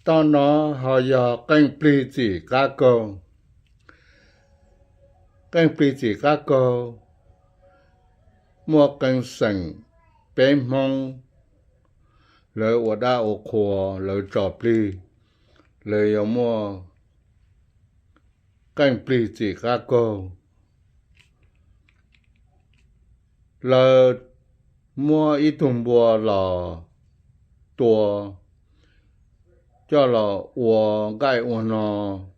Toj no ho yog qeej plig txim qab kaug. Qeej plig txim qab kaug muaj qee xeem peb Hmoob, lawv ua dab ua qhua, lawv tso plig, lawv yuav muaj qeej plig txim qab kaug. Lawv muab ib tug npua los tua, coj los ua nqaij ua no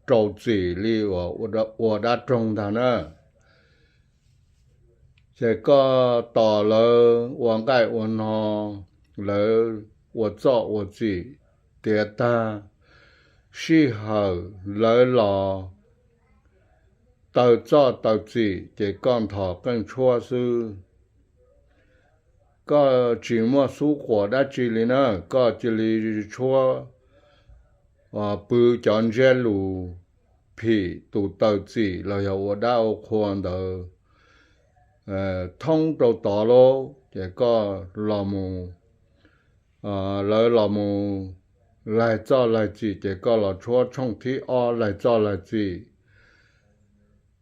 rau txim li uas ua dab roog ntag na. Ces koj tos lawv ua nqaij ua no, lawv ua txoj ua txim tiav tag, sij hawm lawv los taw txoj taw txim ces koj nthos qeej tshuab xwb. Koj tsis muaj xub quas dab tsi li na, koj cia li tshuab pw cov ntsiab lus phim tus taw txim los yog ua dab ua qhua ntawd thoob rau tod lauj, ces koj los mus, lawv los mus laig txoj laig txim ces koj los tshuab tshooj thib ob laig txoj laig txim.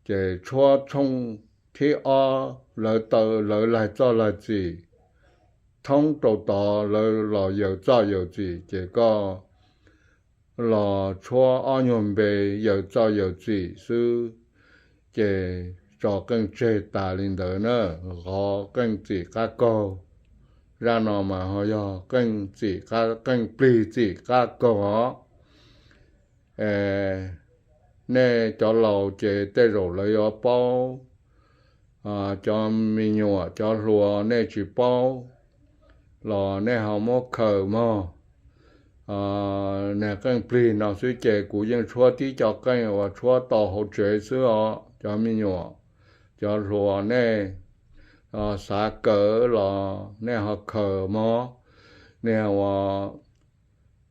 Ces tshuab tshooj thib ob lawv taw lawv laig txoj laig txim thoob rau tod, lawv los yawm txoj yawm txim ces koj los tshuab ob nyuag npe yawm txoj yawm txim xwb, ces tso qeej tseg tas li ntawd na, qhov qeej txim qab kaug. Zaj no mas ho yog qeej txim, qeej plig txim qab kaug os. Nej cov laus ces tej zaum lawv yuav paub, cov me nyuam cov hluas nej tsis paub los nej ho muab khaws mog. Niag qeej plig no xwb ces kuv yeej tshuab tib co qeej uas tshuab tau hauv tsev xwb os cov me nyuam. Cov hluas nej xav kawm los nej ho khaws mog. Niag uas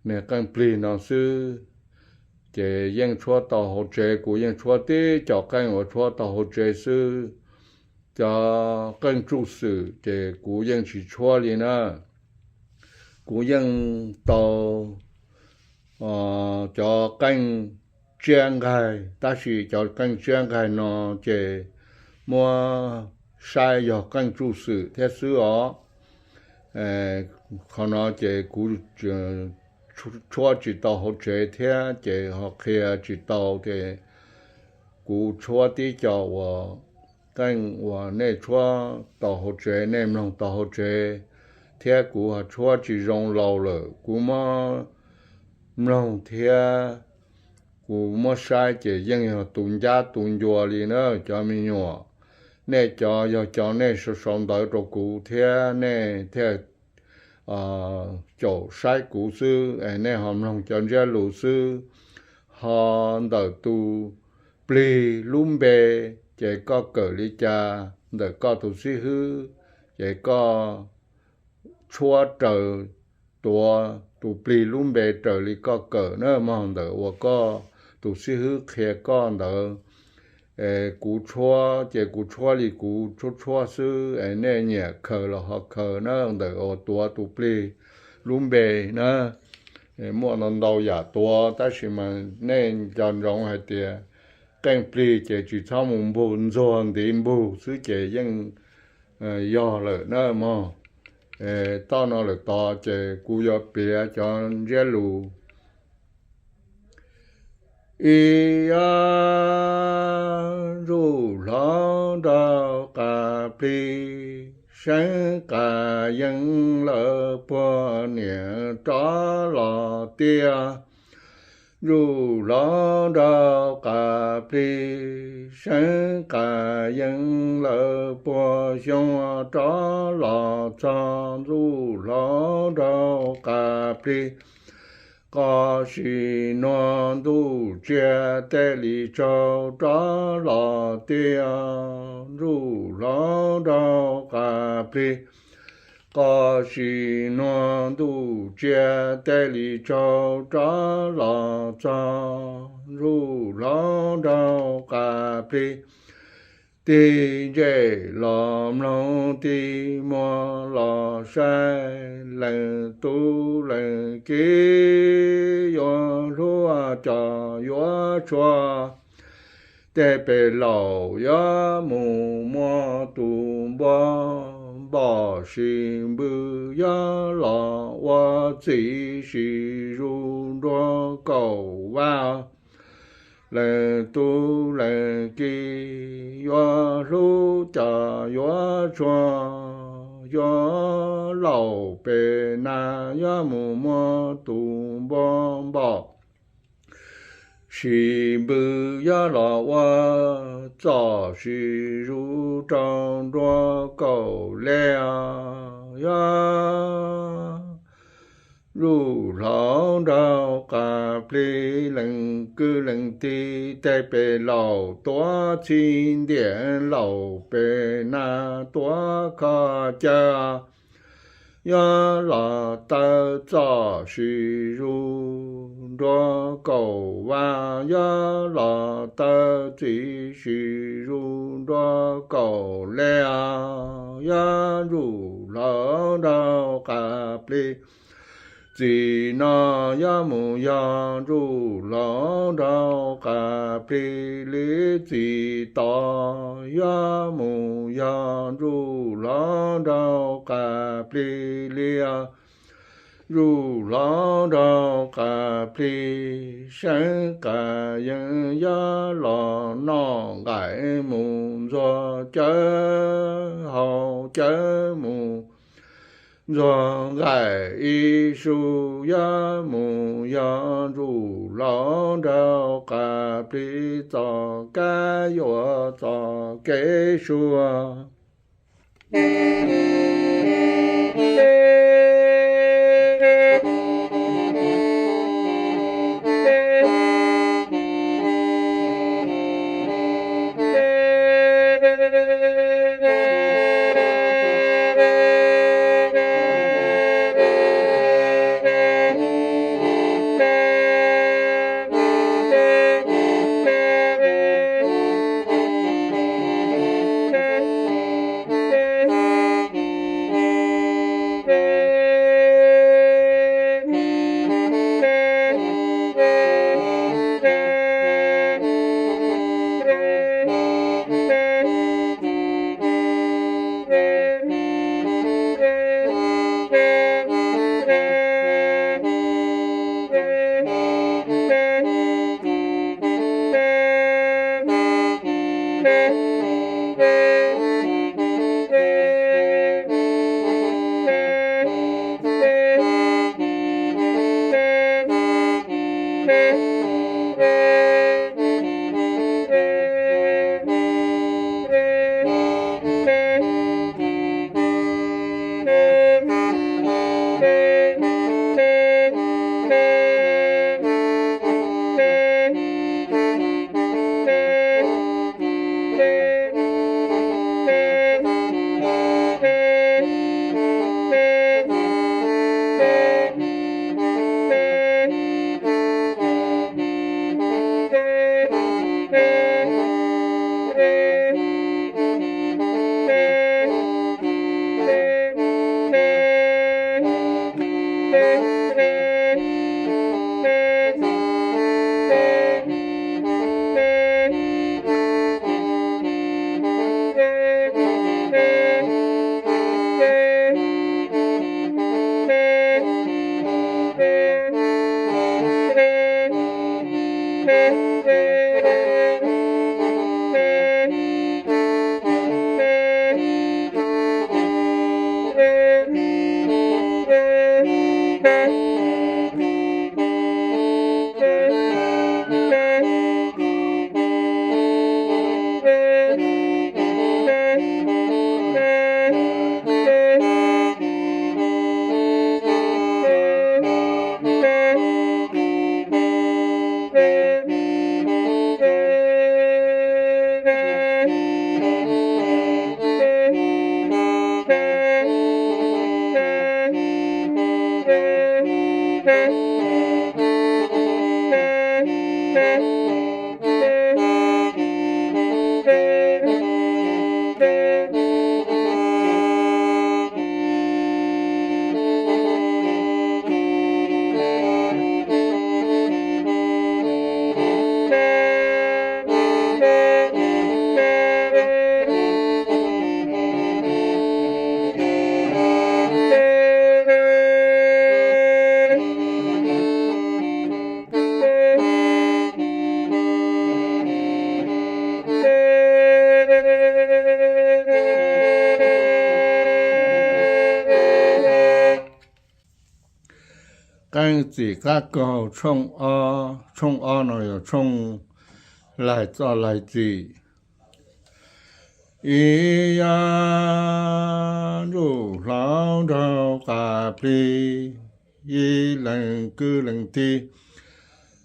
niag qeej plig no xwb ces yeej tshuab tau hauv tsev, kuv yeej tshuab tib co qeej uas tshuab tau hauv tsev xwb. Cov qeej tsuj xwm ces kuv yeej tsis tshuab li na. Kuv yeej tau cov qeej tsiab nqaig, tab sis cov qeej tsiab nqaig no ces muab saib yog qeej tsuj xwm thiab xwb os. Qhov no ces kuv tshuab tsis tau hauv tsev thiab ces ho qhia tsis tau ces kuv tshuab tib co uas qeej uas nej tshuab tau hauv tsev, nej mloog tau hauv tsev, thiab kuv ho tshuab tsis zoo laus lawm, kuv muab mloog thiab kuv muab saib ces yeej yog tus ncab tus ncua li na cov me nyuam. Nej cov yog cov nej sau sau ntawv rau kuv thiab nej thiaj caum saib kuv xwb es nej ho mloog cov ntsiab lus xwb. Ho ntawm tus plig lub npe ces koj kawm li cas ntawm koj tus xib hwb, ces koj tshuab raws, tuav tus plig lub npe raws li koj kawm na mog, ntawm uas koj tus xib hwb qhia koj ntawd. Es kuv tshuab ces kuv tshuab li kuv tshuab tshuab xwb es nej nyiam khaws los ho khaws na, ntawm uas tuav tus plig lub npe na. Muaj ntau ntau yam tuav tab sis mas nej nco ntsoov hais tias qeej plig ces tsis txhob mus npug ntxuag ntiv npug xwb ces yeej yog lawm na mog. Toj no lawm tod ces kuv yuav piav cov ntsiab lus. Ib ob, ntsuj hlo nraug qas plig, seeb qas yeeb lawv puag niam rov los tiag. Ntsuj hlo nraug qas plig, seeb qas yeeb lawv puag xyoo rov los txog. Ntsuj hlo nraug qas plig, qos sis nuag ntuj tsiab tej li tsaug rov los tiag. Ntsuj hlo nraug qas plig, qos sis nuag ntuj tsiab tej li tsaug rov los txog. Ntsuj hlo nraug qas plig, tig ntsej los mloog, tig muag los saib, leej tub leej kiv yuav cov yuav tshuaj. Tej pem laus yuav mus muab tus npua npom, sis npws yuav los ua txiv, sis zus nruab kaum vaj. Leej tub leej kiv yuav hlub cov yuav tshuaj, yuav laus pem nas yuav mus muab tus npua npom, sis npws yuav los ua txom, sis zus rau nruab kaum liaj, yuav zuj hlo nraug qas plig. Leej kwv leej tij tej pem laus tuav txhij ntiam, laus pem nas tuav kho caw, yuav los taw txom, sis zus nruab kaum vaj, yuav los taw txiv, sis zus nruab kaum liaj, yuav zuj hlo nraug qas plig. Txim no yuav mus yog zuj hlo nraug qas plig li, txim tod yuav mus yog zuj hlo nraug qas plig li. Zuj hlo nraug qas plig, seeb qas yeeb yuav los noj nqaim, mus ntxuag cawv haus cawv mus ntxuag nqaim ib su, yuav mus yog zuj hlo nraug qas plig, txoj kab yuav txoj kev sua. Txim Qab Kaug tshooj ob, tshooj ob no yog tshooj laig txoj laig txim. Ib yog ntsuj hlob nraug qas plig, ib leeg kwv leej tij,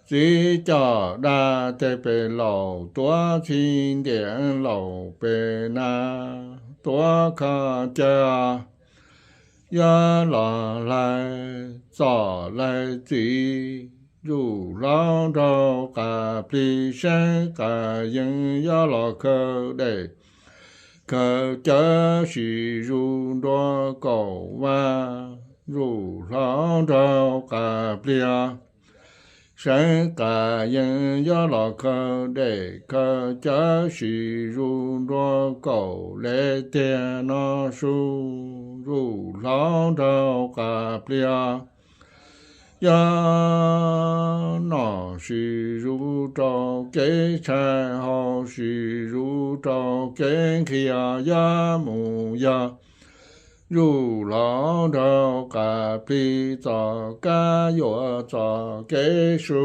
txiv coj dab tes pem laus, tuav txhij ntiag laus pem nas, tuav kho cawv yog los laig txoj laig txim. Ntsuj hlob nraug qas plig, seeb qas yees yog los khaws dej khaws cawv, sim zuj nruab kaum vaj. Ntsuj hlob nraug qas plig, seeb qas yees yog los khaws dej khaws cawv, sim zuj nruab kaum le tiag no su. Ntsuj hlob nraug qas plig, yog noj sim zuj rau kev tshaib, haus sim zuj rau kev nqhis, yog mus yog ntsuj hlob nraug qas plig, txoj kab yuam txoj kev su.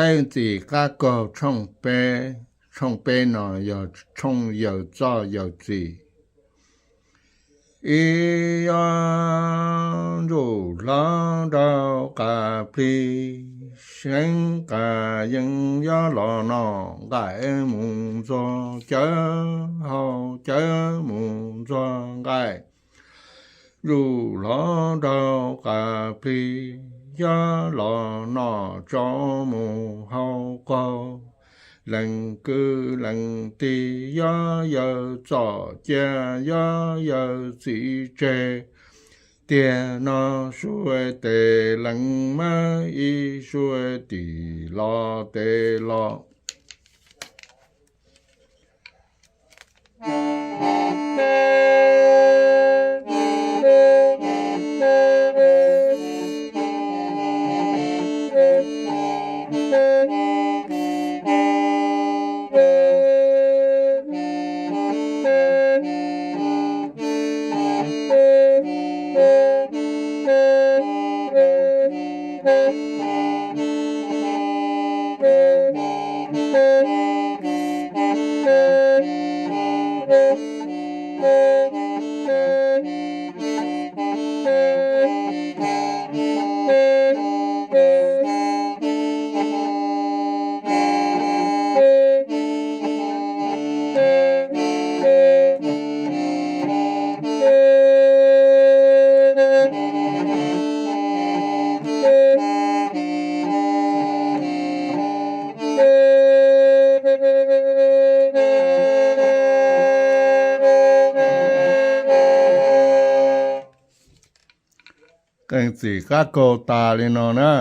Qeej Txim Qab Kaug tshooj peb, tshooj peb no yog tshooj yawm txoj yawm txim. Ib yog ntsuj hlob nraug qas plig, seeb qas yees yog los noj nqaij mus ntxuag cawv, haus cawv mus ntxuag nqaij. Ntsuj hlob nraug qas plig, yog los noj tsau mus haus qaug. Leej kwv leej tij, yog yawm txoj cia, yog yawm txim tseg. Tiag no sua tes leej mab, ib sua tim los tes los. Leej txiv qab kaug tas li no na.